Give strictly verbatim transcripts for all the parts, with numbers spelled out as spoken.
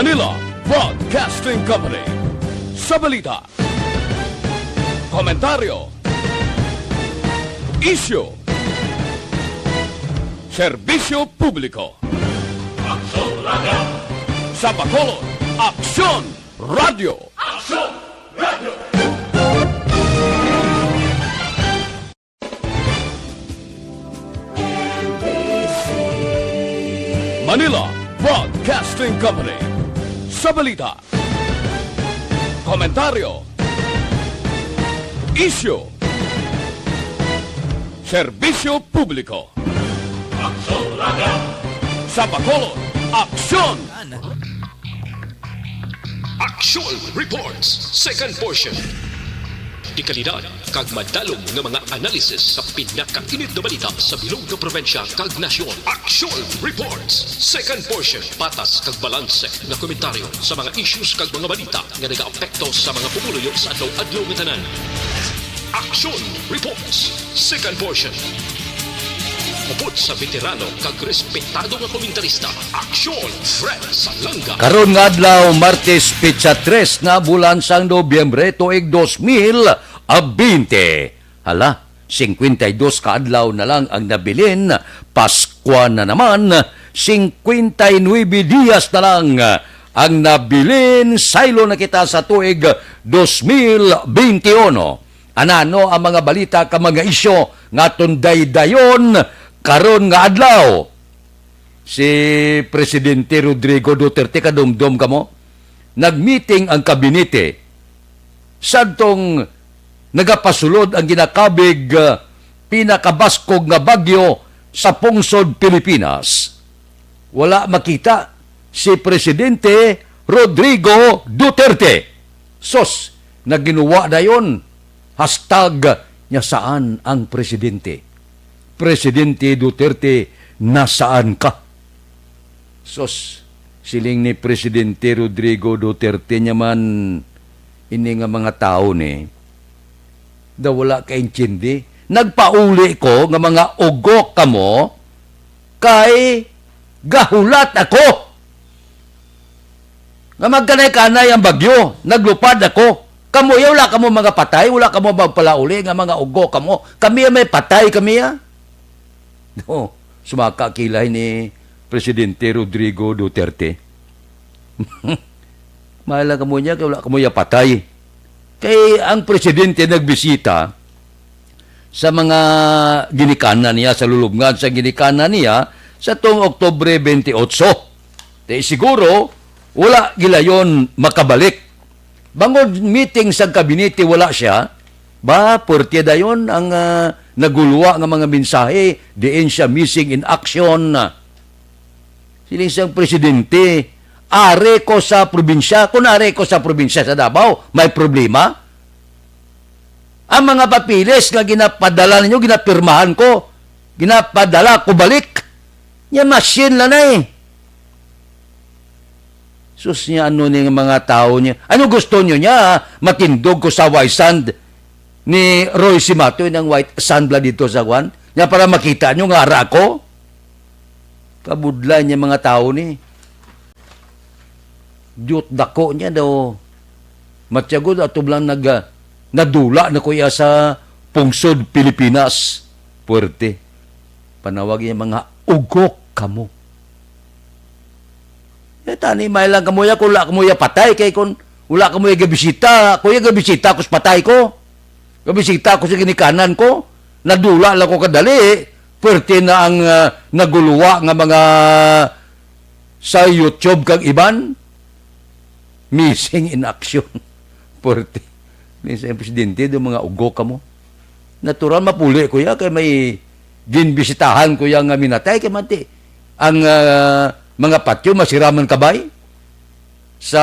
Manila Broadcasting Company. Sa balita, komentaryo, isyu, serbisyo publiko. Aksyon Radio. Sa Bacolod, Aksyon Radio. Aksyon Radio. Manila Broadcasting Company. Sa balita, komentaryo, isyu, serbisyo publiko. Aksyon Radio. Sa Bacolod, aksyon! Action Reports, second portion. Dekalidad kag madalom nga mga analysis sa pinakainit nga balita sa bilog nga probinsya kag nasyon. Action Reports, second portion. Patas kag balanse nga komentaryo sa mga issues kag mga balita nga nagaapekto sa mga pumuluyo sa adlaw-adlaw nga tanan. Action Reports, second portion. Upod sa veterano kag respetado nga komentarista, Aksyon Fred Salanga. Karon nga adlaw, Martes, petsa tres nga bulan sang Nobyembre, tuig dos mil a binte. Hala, singkwenta y dos ka adlaw na lang ang nabilin, Paskwa na naman, singkwenta y nuebe dias na lang ang nabilin, saylo na kita sa tuig dos mil bente uno. Anano ang mga balita ka mga isyu nga aton daydayon karon nga adlaw? Si Presidente Rodrigo Duterte, kadumdom kamo, nagmeeting ang kabinete sadtong nagapasulod ang ginakabig, ah, pinakabaskog nga bagyo sa pungsod Pilipinas. Wala makita si Presidente Rodrigo Duterte. Sus, naginuwa dayon. Hashtag, "Nasaan ang presidente?" Presidente Duterte, nasaan ka? Sus, siling ni Presidente Rodrigo Duterte niya man, ini nga mga tawo ni, daw wala kaintindi. Nagpauli ko nga mga ugok kamo kay gahulat ako nga magkanay-kanay ang bagyo, naglupad ako. Kamo ya, wala kamo mga patay, wala kamo magpalauli nga mga ugok kamo. Kami ya may patay, kami ya. No, sumaka kilay ni Presidente Rodrigo Duterte. Mahal lang kamo niya, kay wala kamo ya patay. Kay ang presidente nagbisita sa mga ginikanan niya, sa lulubngan sa ginikanan niya, sa tong Oktubre twenty-eight. Di siguro, wala gilayon makabalik. Bangod meeting sa kabinete, wala siya. Ba, puwerte dayon ang, ah, naguluwa nga mga mensahe, diin siya missing in action. Siling sang presidente, "Ari ko sa probinsya." Kung ari ko sa probinsya sa Davao, may problema? Ang mga papeles nga ginapadala ninyo, ginapirmahan ko, ginapadala ko balik. Nya machine lang na eh. Sus, nya ano ni nga mga tawo niya? Ano gusto niyo niya? Matindog ko sa white sand ni Roy Simato, nang white sand bla dito sa kwan? Nya para makita niyo nga ara ko? Kabudlay niya mga tawo ni. Diyot dako niya daw. Matyago daw, ato lang nag, ah, nadula na ko iya sa pungsod Pilipinas. Puwerte. Panawag niya, "Mga ugok kamo." Eh, tani, may lang kamo ya, kung wala kamo ya patay, kay kung wala kamo ya gabisita, ako ya gabisita ko sa patay ko. Gabisita ko sa ginikanan ko. Nadula lang ko kadali. Puwerte na ang, ah, naguluwa nga mga sa YouTube kag iban. Missing in action. Puwerte. Minsan ang presidente, do mga ugok kamo. Natural, mapuli ko ya, kay may ginbisitahan ko ya nga minatay, kay manti ang, ah, mga patyo masiraman kabay. Sa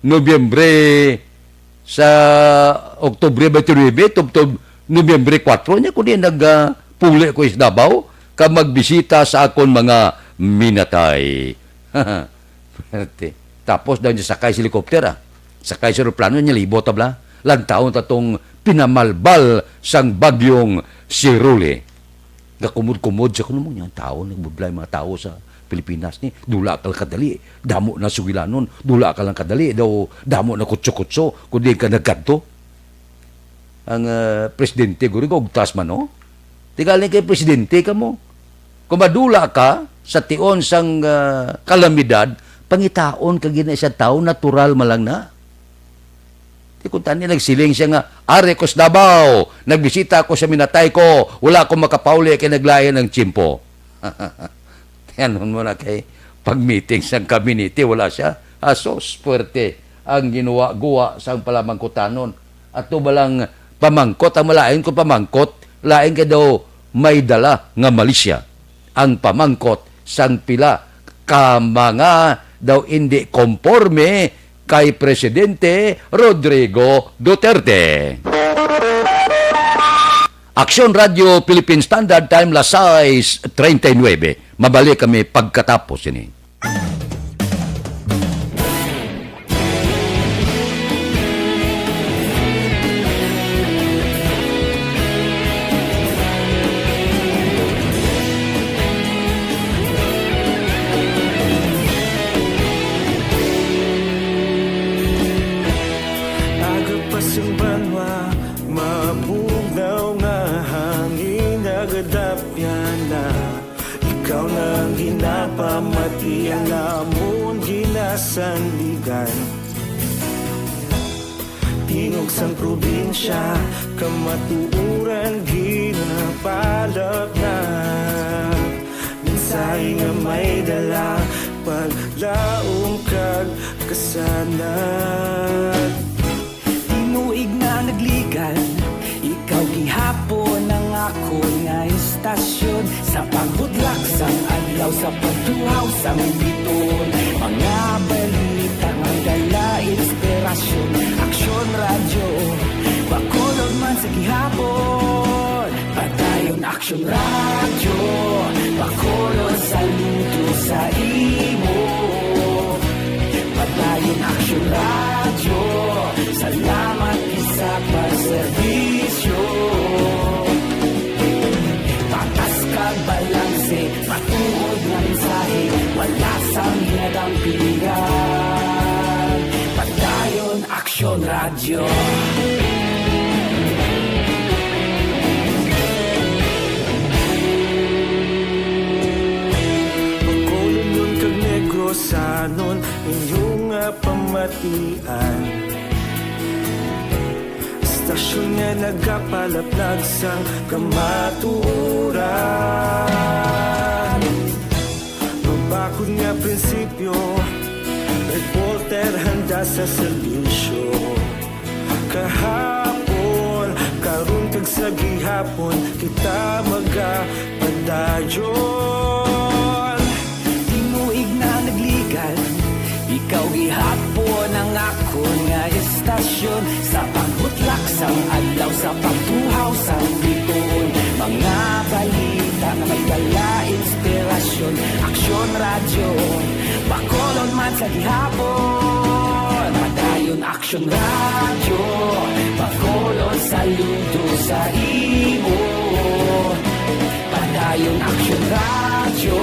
Nobyembre, sa Oktubre twenty-nine, tubtob Nobyembre kuwatro, nya ko di nag, ah, puli ko sa Davao, kag magbisita sa akon mga minatay. Perte. Tapos daw niya sakay sa helicopter, ah. Sakay sa eroplano, niya libot, tabla. Lantawon ta tong pinamalbal sang bagyong si Rolly. Gakumod-kumod siya, kuno mo niya, ang tao, nagbudlay mga tao sa Pilipinas ni, dula ka lang kadali, damo na sugilanon, dula ka lang kadali, daw damo na kutso-kutso, kung diin ka nagkadto. Ang, ah, presidente, guri, gaugtas man, no? Tingali kay presidente kamo. Kung madula ka sa tion sang, ah, kalamidad, pangitaon ka gina sa tawo, natural man lang na. Di ko tani nagsiling siya nga, "Ari ko sa Davao, nagbisita ako sa minatay ko, wala ako makapauli kay naglain ang tiyempo." Tiyanon mo na kay pag-meeting sang kabinete, wala siya. Asos, puwerte ang ginuwa-guwa sang palamangkutanon. Ato ba lang pamangkot ang malain ko pamangkot, lain kay daw may dala nga malisya ang pamangkot sang pila ka mga daw indi komporme kay Presidente Rodrigo Duterte. Aksyon Radio Philippine Standard Time, las sais treinta y nueve. Mabalik kami pagkatapos ini. Aga pa sing banwa, mabugnaw nga hangin, nagadapyan na. Ikaw na ang ginapamati, ang amon ginasandigan. Tingog sang probinsya, kamatuoran ginapalapnap. Mensahe nga may dala, paglaom kag kasanag. Tinuig na nagligan, ikaw gihapon ang akon nga istasyon. Sa pagbutlak sang adlaw, sa pagtuhaw sang bituon, mga balita nga dala inspirasyon. Aksyon Radyo, Bacolod man sa gihapon. Padayon Aksyon Radyo, Bacolod saludo sa imo. Padayon Aksyon Radyo, salamat gid sa pagserbisyo. Patas kag balanse, matuod nga mensahe, wala sang ginadampigan. Padayon Aksyon Radyo. Bacolodnon kag Negrosanon, inyo nga pamatian. Istasyon nga nagapalaplag sang kamatuoran. Mabakod nga prinsipyo, reporter handa sa serbisyo. Kahapon, karon kag sa gihapon, kita magapadayon. Tinuig na nagligan, ikaw gihapon ang akon nga istasyon. Sa pagbutlak sang adlaw, sa pagtuhaw sang bituon, mga balita nga may dala inspirasyon. Aksyon Radyo, Bacolod man sa gihapon. Padayon Aksyon Radyo, Bacolod saludo sa imo. Padayon Aksyon Radyo,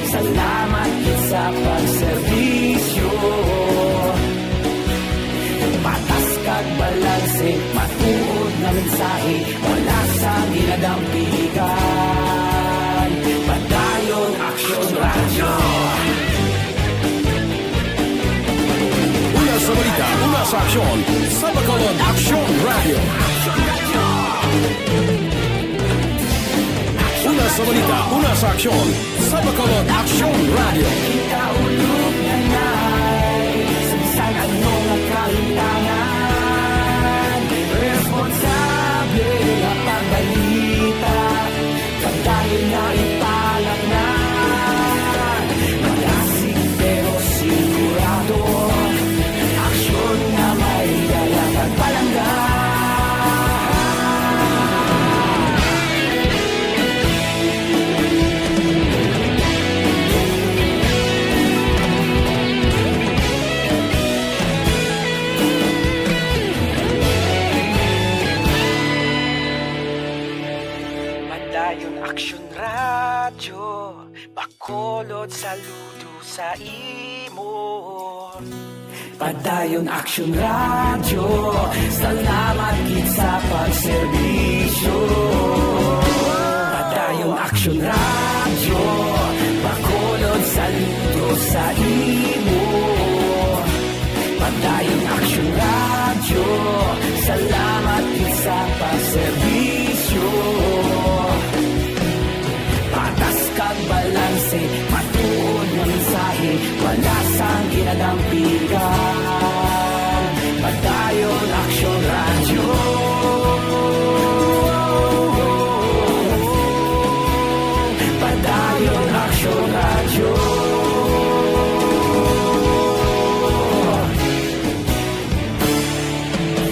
salamat gid sa pagserbisyo. Patas kag balanse, matuod nga mensahe, wala sang ginadampigan. Padayon Aksyon Radyo. Una sa balita, una sa aksyon, sa Bacolod Aksyon Radyo. Una sa balita, una sa aksyon, sa Bacolod Aksyon Radyo. Kita ulog na nai, sa bisan ano nga kalimtangan, responsable nga pagbalita. Padayon na ipalatngan, magasig pero sigurado, aksyon nga may dala kag palangga. Padayon Aksyon Radyo. Bacolod, saludo sa imo. Padayon Aksyon Radyo, salamat gid sa pagserbisyo. Padayon Aksyon Radyo, Bacolod, saludo sa imo. Padayon Aksyon Radyo, salamat gid sa pagserbisyo. Patas kag balanse, matuod nga mensahe, wala sang ginadampigan. Padayon Aksyon Radyo. Padayon Aksyon Radyo.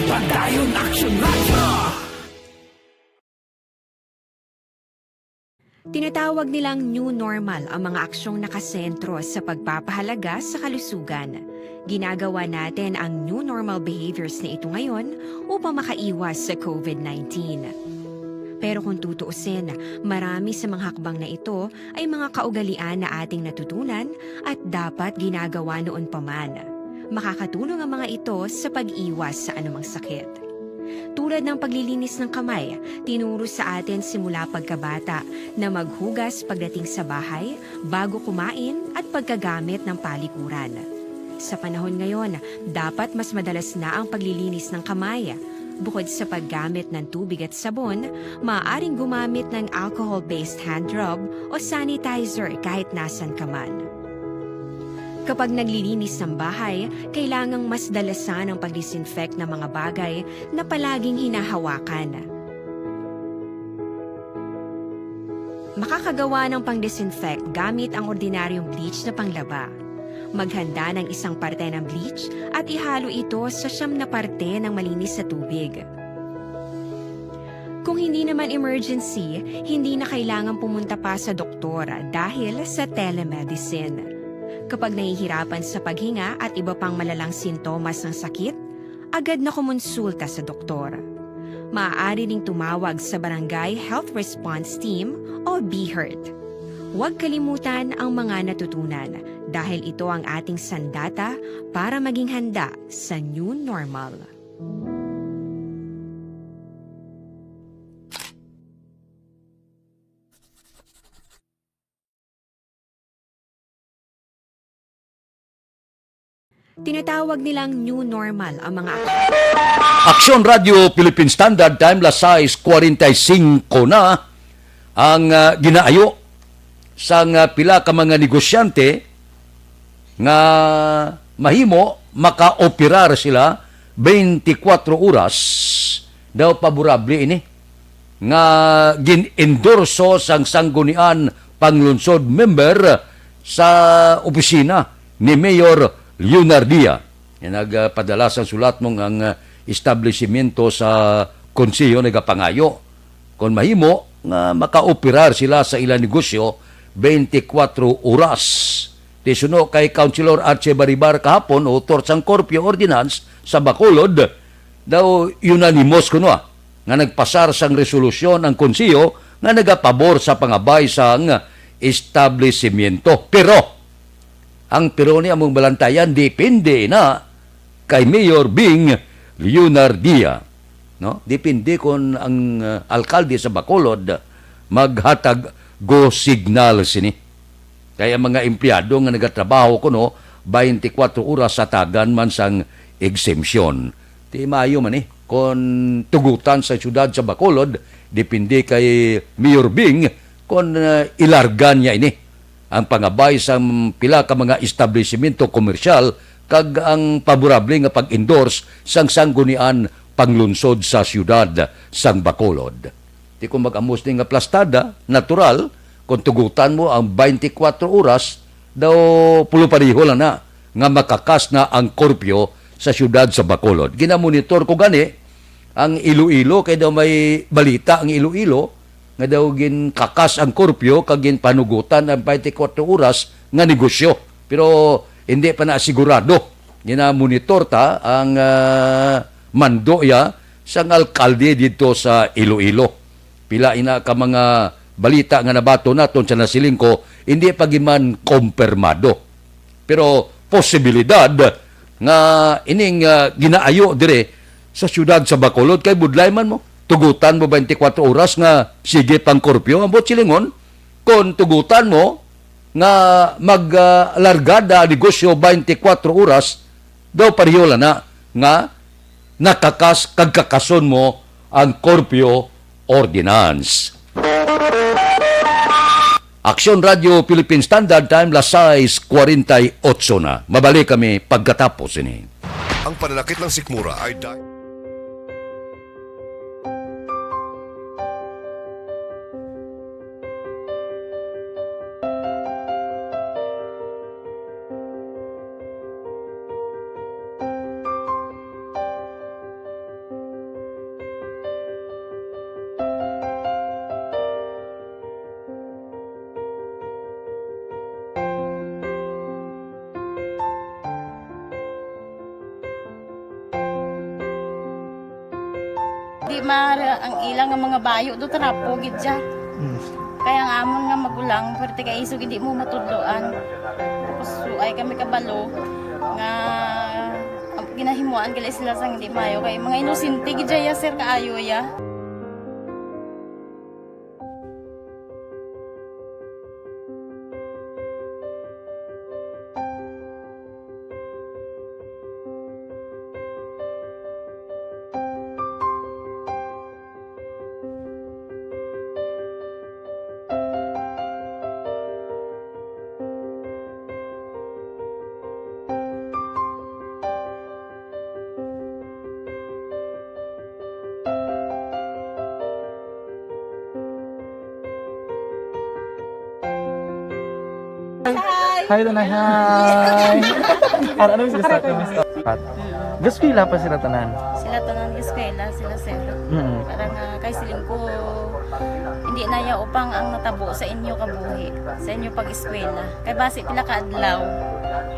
Padayon Aksyon Radyo. Tinatawag nilang new normal ang mga aksyong nakasentro sa pagpapahalaga sa kalusugan. Ginagawa natin ang new normal behaviors na ito ngayon upang makaiwas sa covid nineteen. Pero kung tutuusin, marami sa mga hakbang na ito ay mga kaugalian na ating natutunan at dapat ginagawa noon pa man. Makakatulong ang mga ito sa pag-iwas sa anumang sakit. Tulad ng paglilinis ng kamay, tinuro sa atin simula pagkabata na maghugas pagdating sa bahay, bago kumain, at pagkagamit ng palikuran. Sa panahon ngayon, dapat mas madalas na ang paglilinis ng kamay. Bukod sa paggamit ng tubig at sabon, maaaring gumamit ng alcohol-based hand rub o sanitizer kahit nasan ka man. Kapag naglilinis ng bahay, kailangang mas dalasan ang pag-disinfect ng mga bagay na palaging hinahawakan. Makakagawa ng pang-disinfect gamit ang ordinaryong bleach na panglaba. Maghanda ng isang parte ng bleach at ihalo ito sa siyam na parte ng malinis na tubig. Kung hindi naman emergency, hindi na kailangan pumunta pa sa doktor dahil sa telemedicine. Kapag nahihirapan sa paghinga at iba pang malalang sintomas ng sakit, agad na kumonsulta sa doktor. Maaari ring tumawag sa Barangay Health Response Team o BHERT. Huwag kalimutan ang mga natutunan dahil ito ang ating sandata para maging handa sa new normal. Tinatawag nilang new normal ang mga ak- Aksyon Radio Philippine Standard Time, las sais cuarenta y cinco na ang, ah, ginaayo sang, ah, pila ka mga negosyante nga mahimo makaoperar sila twenty-four oras daw. Paborable ini nga gin-endorso sang Sanggunian Panglungsod member sa opisina ni Mayor Leonardia, nga nagpadala sang sulat mo nga ang, ah, establisimento sa konseho nagapangayo kon mahimo nga makaoperar sila sa ilang negosyo twenty-four oras. Ti suno kay Councilor Archie Baribar kahapon, author sang curfew ordinance sa Bacolod, daw unanimous kuno, ah, nga nagpasar sang resolusyon ang konseho nga nagapabor sa pangabay sang establisimento. Pero ang pero ni among balantayan, depende na kay Mayor Bing Leonardia, no? Depende kon ang, uh, alkalde sa Bacolod maghatag go signal sini. Kay ang mga empleyado nga nagatrabaho kuno twenty-four oras hatagan man sang exemption. Ti maayo man, eh, kon tugutan sa siyudad sa Bacolod, depende kay Mayor Bing kon, uh, ilarga niya ini ang pangabay sang pila ka mga establisimento komersyal kag ang paborable nga pag-endorse sang Sanggunian Panglungsod sa Siyudad sang Bacolod. Ti kon mag-amos ni nga plastada, natural, kon tugutan mo ang twenty-four oras, daw pulo pareho lang na nga makakas na ang korpyo sa siyudad sa Bacolod. Ginamonitor ko gani ang Iloilo, kay daw may balita ang Iloilo nga daw ginkakas ang korpyo kag ginpanugutan ang twenty-four oras nga negosyo. Pero hindi pa na sigurado. Ginamonitor ta ang, ah, mando ya sang alkalde didto sa Iloilo. Pila ina ka mga balita nga nabaton naton sa nasiling ko, hindi pa giman kompirmado. Pero posibilidad nga ining, ah, ginaayo dire sa siyudad sa Bacolod, kay budlay man mo, tugutan mo twenty-four oras nga sige pang curfew. Ambot silingon, kung tugutan mo nga mag, ah, largada ang negosyo twenty-four oras, daw pareho lang na nga nakakas-, kag kakason mo ang curfew ordinance. Aksyon Radio Philippine Standard Time, las sais cuarenta y ocho na. Mabalik kami pagkatapos ini. Ang pananakit ng sikmura ay dahil Di ma-, ang ila nga mga bayo do trapo gid siya. Mm. Kaya ang amon nga magulang, pwerte kay isog hindi mo matudloan. Tapos suay kami kabalo nga ang ginahimuan gali sila sang hindi maayo kay mga inosente gid siya, sir, kaayo ya. Hi. Hi, Tanay. Hi. Ano, ano yung gusto? Gusto pa sila tanan? Sila tanan eskwela, sila sir. Mm. Para nga kay siling ko, hindi na ya upang ang natabo sa inyo kabuhi, sa inyo pag-eskwela. Kay basi pila ka adlaw,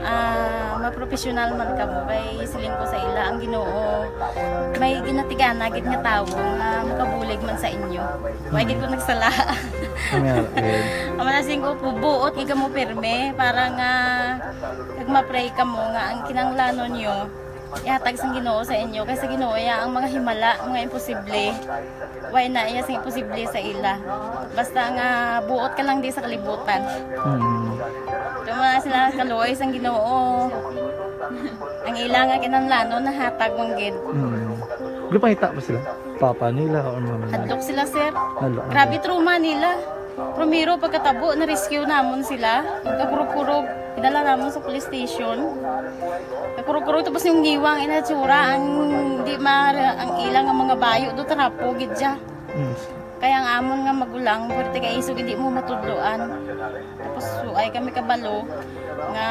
ah, mapropesyonal man kamo. Kay siling ko sa ila, ang Ginoo may ginatigana gid nga tawo nga makabulig man sa inyo. Wa gid ko nagsala. Amen. Amo na siling ko, buot gid kamo pirme para nga kag ma-pray kamo nga ang kinahanglanon nyo ihatag sang Ginoo sa inyo, kay sa Ginoo iya ang mga himala, mga imposible. Way na iya sing imposible sa ila. Basta nga buot ka lang di sa kalibutan. Mm. Tuma sila kaluoy sang Ginoo. Ang ila nga kinahanglanon nahatag man gid. Mm. Gipangita ba sila? Papa nila or mama nila? Hadlok sila, sir. Hadlok. Grabe trauma nila. Primero, pagkatabo, na-rescue namon sila. Kakurog-kurog, idala namon sa police station. Kakurog-kurog, tapos yung niwang inatsura, ang di ma-, ang ilang nga mga bayo do, trapo gid siya. Mm. Kaya ang amon nga magulang, pwerte kay isog hindi mo matudloan. Tapos suay kami kabalo nga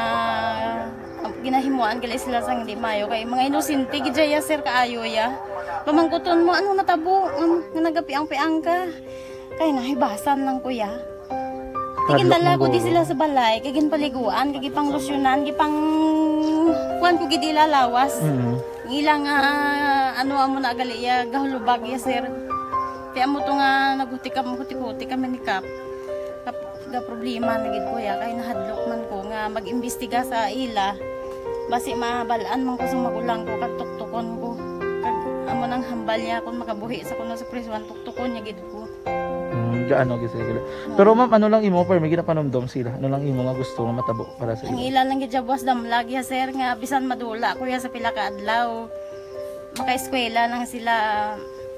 ang ginahimuan gali sila sang hindi maayo kay mga inosente gid ya, sir, kaayo ya. Pamangkuton mo, ano natabo? Um, nga nagapiang-piang ka? Kay nahibasan lang, kuya. Hadlok. Tigindala ko di sila sa balay, kay ginpaliguan, kay gipanglusyonan, gipang kuan ko gid ila lawas. Mm. Ang ila nga, ano, amo na gali ya, gahulubag ya, sir. Kaya amo to nga naghuti kam-, huti-huti kami ni Kap. Kap-, ga problema na gid ko ya, kay nahadlok man ko nga mag-imbestiga sa ila. Basi mabalaan man ko sa magulang ko, kag tuktukon ko. Kag amo nang hambal niya kung makabuhi sa kuno sa prisuan, tuktukon niya gid ko. Mm, gaano gid sila gila. Oo. Pero ma'am, ano lang imo, pero may ginapanumdom sila? Ano lang imo nga gusto nga matabo para sa ila? Ang ila lang gid siya buwas damlag ya, sir, nga bisan madula ko ya sa pila ka adlaw, makaeskwela lang sila,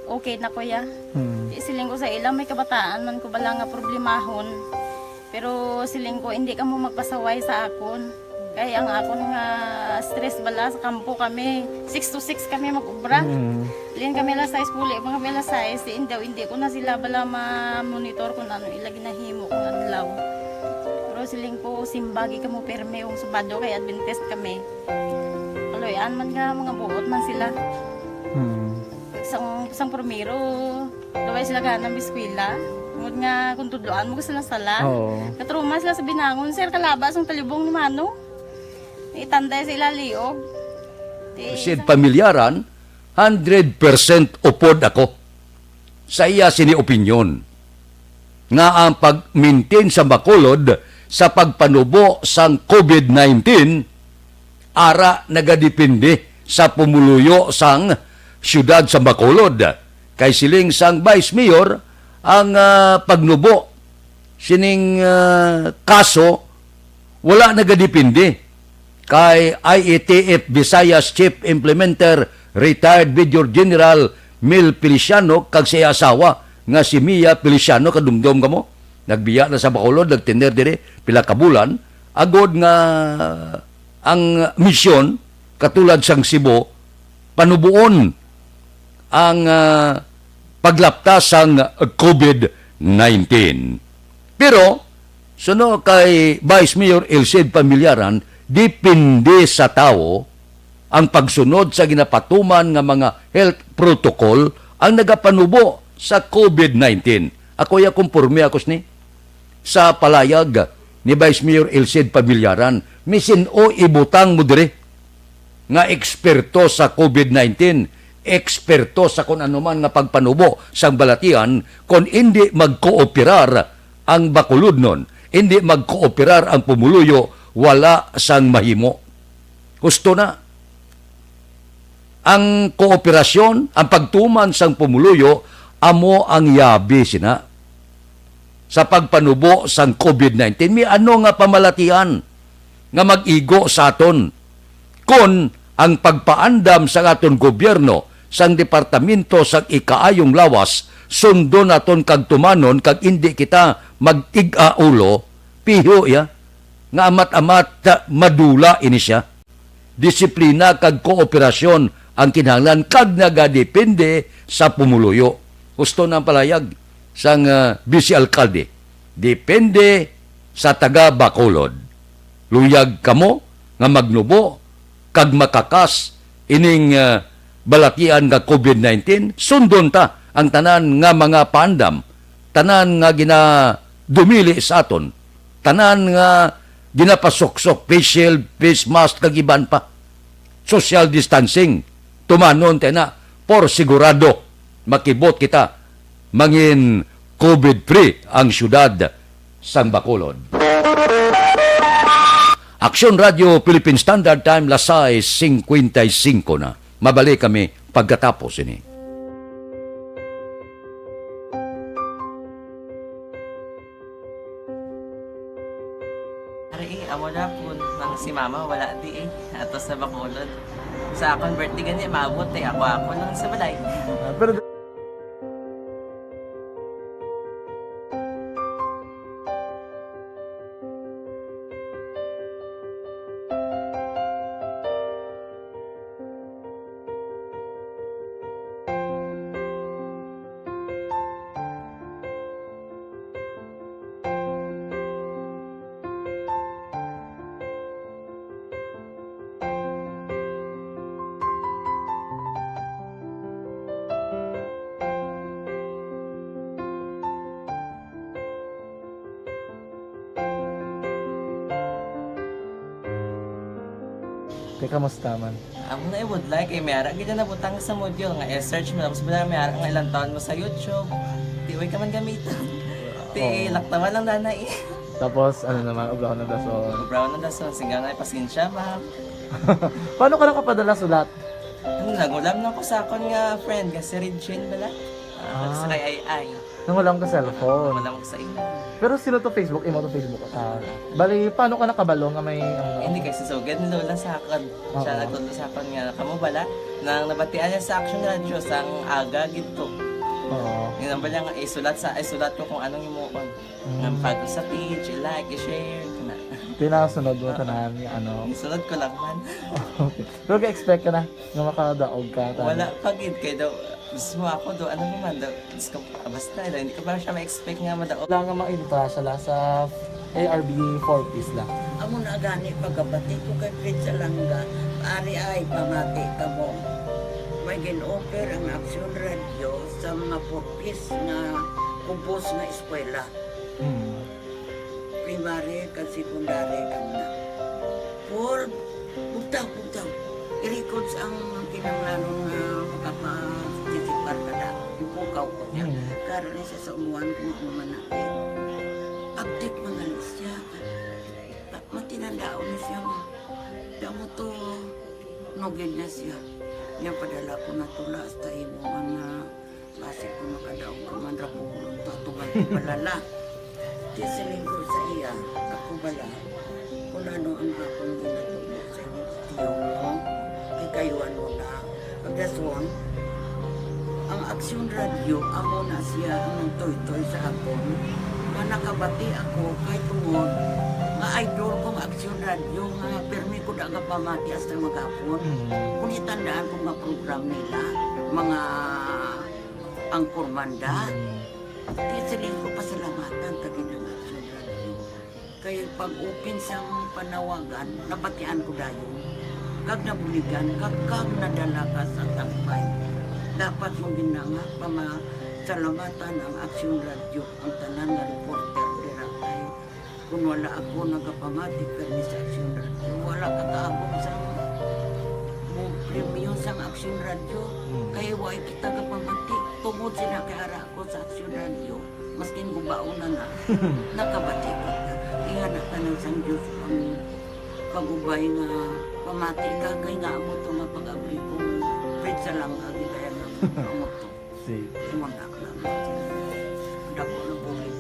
okay na ko ya. Hmm. Di siling ko sa ila, may kabataan man ko bala nga problemahon. Pero siling ko, hindi kamo magpasaway sa akon. Kay ang akon nga stress bala sa kampo kami, six to six kami mag-ubra. Mm. Lin kami alas sais, puli pa kami alas sais, di, hindi, hindi ko na sila bala ma-monitor kung ano ila ginahimo kung adlaw. Pero siling ko, simba gid kamo pirme kung Sabado kay Adventist kami. Kaluy-an man nga mga buot man sila. Mm. Sang, sang primero, daw ay sila gana mag-eskwela. Tungod nga kung tudloan mo sila sala. Oo. Katruma sila sa binangon, sir, kalaba sang talibong ni Mano. Itanday sa ila liog. Ti Sid sa pamilyaran, hundred percent upod ako sa iya sini opinyon. nga ang pag-maintain sa Bacolod sa pagpanubo sang COVID nineteen ara nagadepende sa pumuluyo sang siyudad sa Bacolod. Kay siling sang Vice Mayor, ang, ah, pagnubo sining, ah, kaso wala nagadepende kay I A T F Visayas Chief Implementer, retired Major General Mel Feliciano, kag sa iya asawa nga si Mia Feliciano. Kadumdom kamo, nagbiya na sa Bacolod, nagtener diri pila ka bulan, agod nga ang misyon, katulad sang Cebu, panubuon ang, ah, paglapta sang COVID nineteen. Pero, suno kay Vice Mayor Elcid Pamillaran, depende sa tawo ang pagsunod sa ginapatuman nga mga health protocol ang nagapanubo sa COVID nineteen. Ako ya kumporme ako sini sa palayag ni Vice Mayor Elcid Pamillaran. Misin o ibutang mo diri nga eksperto sa COVID nineteen, eksperto sa kun ano man nga pagpanubo sang balatian, kon indi magkooperar ang Bacolodnon, indi magkooperar ang pumuluyo, wala sang mahimo. Husto na. Ang kooperasyon, ang pagtuman sang pumuluyo, amo ang yabi sina sa pagpanubo sang COVID nineteen. May ano nga pamalatian nga mag-igo sa aton kon ang pagpaandam sang aton gobyerno, sang Departamento sang Ikaayong Lawas, sundon naton kag tumanon, kag indi kita mag-ig-a ulo, piho ya nga amat-amat, ah, madula ini sia. Disiplina kag kooperasyon ang kinahanglan kag nagadepende sa pumuluyo. Husto na ang palayag sang, ah, Vice Alkalde. Depende sa taga Bacolod. Luyag kamo nga magnubo kag makakas ining, ah, balatian nga COVID nineteen. Sundon ta ang tanan nga mga paandam, tanan nga ginadumili sa aton, tanan nga ginapasuksok, face shield, face mask, kag iban pa. Social distancing, tumanon ta na, por sigurado, makibot kita, mangin COVID-free ang siyudad sang Bacolod. Aksyon Radio Philippine Standard Time, las sais cincuenta y cinco na. Mabalik kami pagkatapos ini. Ari, eh, amo na po. Nang si mama, wala di eh. Ato sa Bacolod. Sa akon birthday gani, maabot eh. Ako, ako lang sa balay. Ah, pero Te, kamusta man? Amo na, eh, would like, eh, may ara gid na nabutang sa module nga i-search mo, tapos wala, may ara nga ilang taon mo sa YouTube. Di, way ka man gamiton. Ti, oo, laktawan lang, nanay. Tapos, ano naman, obrahon ng dason. Obrahon ng dason, singgang na, pasensya, ma'am. Paano ka nakapadala sulat? Ano, nangulam lang ko sa akon nga friend, nga si Regine bala. Ah, ah, sa kay Ay Ay. Nangulam ka cellphone. Wala mo sa imo. Pero sino to Facebook? Imo to Facebook account? Bali, paano ka nakabalo nga may, ano? Hindi, kay si Sugad ni Lola sa akon. Siya, oo, nagtudlo sa akon nga, kamo bala, nang nabatian niya sa Action Radio, sang aga gid to. Oo. Yun ang bala nga, isulat sa, isulat ko kung anong imuon. Mm. Nga pag sa page, i-like, i-share, kana. Tinasunod mo, ah, tanan nga, ano? Isunod ko lang man. Okay. Pero ka-expect ka na nga makadaog ka, tanan? Wala pa gid, kay daw, mismo ako daw, ano naman daw, Diyos ko, basta daw, hindi ko pa siya ma-expect nga madaog. Wala nga maintra sa la-, sa A R B four Ps lang. Amo na gani pagkabati ko kay Fred Salanga, ari ay pamati ka mo. May gin-offer ang Action Radio sa mga four Ps nga kubos nga eskwela. Mm. Primary kag secondary kami na. Paul, bugtaw, bugtaw. I-records ang kinahanglanon nga makapa-, Principal ka na, ipukaw ko niya. Mm. Karon ni siya sa umuan ko nga manakit. Abtik man gali siya. Matinandaon na siya nga. Damo to, nugid na siya. Niya padala ko na tula hasta imo man nga basi ko makadaog ka man ra po ko nagpatuman ko balala. Di siling ko sa iya, ako bala, kung ano ang akong ginatubo sa inyo, tiyo mo, kay kayuan mo na. Ang dason, ang Aksyon Radyo, amo na siya ang nagtoytoy sa akon. Nga nakabati ako kay tungod nga idol ko ang Aksyon Radyo nga pirmi ko da gapamati hasta maghapon. Mm. Kung itandaan ko nga program nila, mga angkormanda, Mm. di siling ko pasalamatan ta gid ang Aksyon Radyo. Kay pag-open sang panawagan, nabatian ko dayon. Kag nabuligan, kag, kag nadala ka sa tagpay. Dapat mo ginanga pamasalamatan ang Aksyon Radyo, ang tanan nga reporter dira kay kung wala ako nagapamati kani sa Aksyon Radyo, wala ka kaabot sa mo premyo sang Aksyon Radyo. Hmm. Kay wa kita gapamati tungod sila kay ara ako sa Aksyon Radyo. Maskin gubaon na na, nakabati kita. Ingana tanan sang Diyos ang pag-ubay nga pamati ka kay nga amo to nga pag-abri kong Fred Salanga, gidayan ng amo to. Sige. Ingon ako lang. Dako na bulig.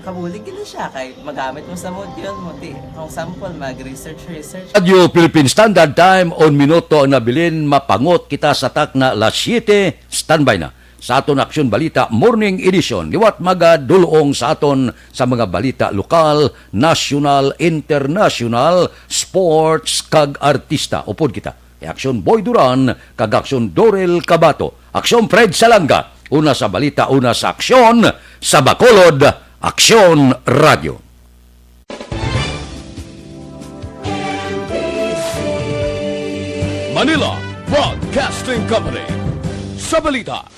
Kabulig gid siya kay magamit mo sa module mo, di, for example, mag-research, research. Radio Philippine Standard Time, on minuto ang nabilin, mapangot kita sa takna alas siyete, standby na. Sa aton Aksyon Balita Morning Edition, liwat magadulong sa aton sa mga balita lokal, nasyonal, internasyonal, sports, kag artista. Upod kita kay Aksyon Boy Duran kag Aksyon Dorel Cabato. Aksyon Fred Salanga, una sa balita, una sa aksyon, sa Bacolod, Aksyon Radio. Manila Broadcasting Company. Sa balita,